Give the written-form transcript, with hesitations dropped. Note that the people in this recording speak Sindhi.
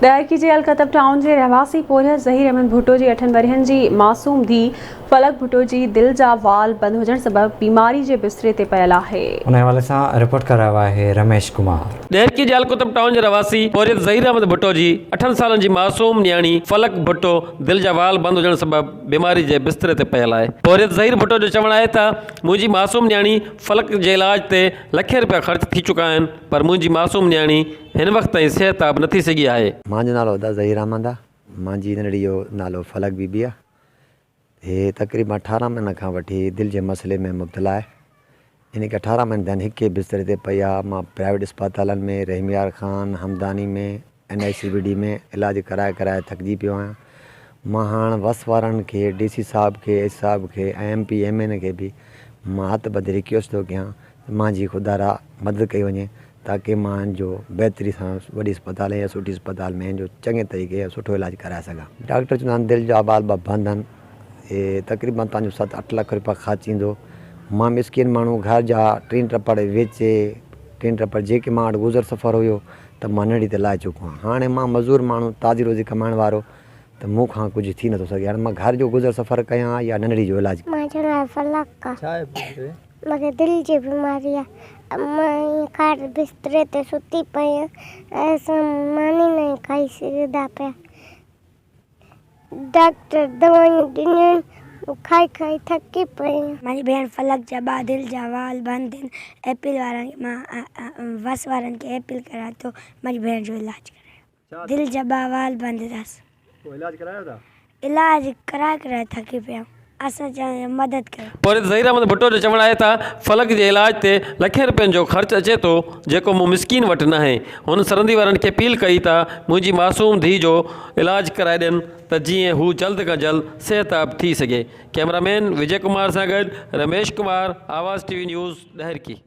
ڏهرڪي جي الڪتب ٽائون جي رهواسي پورهيت ظهير احمد ڀٽو جي اٺن ورهين جي معصوم ڌيء فلڪ ڀٽو جي دل جا وال بند هجڻ سبب بيماري جي بستري تي پيل آهي. ان حوالي سان رپورٽ ڪري رهيو آهي رميش ڪمار. ڏهرڪي جي القطب ٽائون جي رهواسي پورهيت ظهير احمد ڀٽو جي اٺن سالن جي معصوم نياڻي فلڪ ڀٽو دل جا وال بند هجڻ سبب بيماري جي بستري تي پيل آهي. پورهيت ظهير ڀٽو جو چوڻ آهي ته منهنجي معصوم نياڻي فلڪ جي علاج تي لکين رپيا خرچ ٿي چڪا آهن پر منهنجي معصوم نياڻي هن وقت تائين صحتياب نه ٿي سگهي آهي. مانجو نالو ادا ظهير احمد آ. مانجي ننڍڙي جو نالو فلڪ بي بي آ. هي تقريبا اٺارهن مهينن کان وٺي دل جي مسئلي ۾ مبتلا آهي. ان کي اٺارهن مهينا ٿيا آهن هڪ ئي بستري تي پئي آ. مان پرائيويٽ اسپتالن ۾ Rahim Yar Khan, Hamdani ۾، N I C V D ۾ علاج ڪرائي ڪرائي ٿڪجي پيو آهيان. مان هاڻ وس وارن کي ڊي سي صاحب کي، ايس صاحب کي ۽ ايم پي ايم اين کي به مان هٿ ٻڌي رڪيوسٽ ٿو ڪيان ته مانجي خدارا مدد ڪئي وڃي. تاڪه مان هن جو بهتري سان وڏي اسپتال يا سٺي اسپتال ۾ هن جو چڱي طريقي سان سٺو علاج ڪرائي سگهان. ڊاڪٽر چوندا آهن دل جا وال به بند آهن اهي تقريبن توهان جو ست اٺ لک روپيا خرچ ايندو. مان مسڪين ماڻهو گهر جا ٽين ٽپڙ ويچي ٽين ٽپڙ جيڪي مان وٽ گذر سفر هيو ته مان ننڍي تي لاهي چڪو آهيان. هاڻي مان مزور ماڻهو تازي روزي ڪمائڻ وارو ته مون کان ڪجهه ٿي نٿو سگهي. هاڻي مان گهر جو گذر سفر ڪيان يا ننڍڙي جو علاج. منهنجو نالو فلڪ آهي. مون کي دل جي بيماري آ مان ائين کاٽ بستري تي ستي پئي آهيان ۽ اسان ماني ناهيون کائي سگهندا پيا ڊاڪٽر دوائيون ڏنيون آهن کائي کائي ٿڪي پئي آهيان. منهنجي ڀيڻ فلڪ جا ٻه دل جا وال بند آهن ايپل وارن کي مان وس وارن کي ايپل ڪريان ٿو منهنجي ڀيڻ جو علاج ڪرايو دل جا ٻه وال بند اٿس. پوء علاج ڪرايو ٿا؟ علاج ڪرائي ڪرائي ٿڪي پيا آهيون اسان چاهيون ٿا مدد ڪريو. پورهيت ظهير احمد ڀٽو جو چوڻ آهي ته فلڪ جي علاج تي لکين رپين جو خرچ اچي ٿو جيڪو مون مسڪين وٽ ناهي هن سرندي وارن کي اپيل ڪئي ته منهنجي معصوم ڌيء جو علاج ڪرائي ڏين ته جيئن هو جلد کان جلد صحتياب ٿي سگهي ڪئميرا مين وجي ڪمار سان گڏ Ramesh Kumar Awaz T V news Daharki.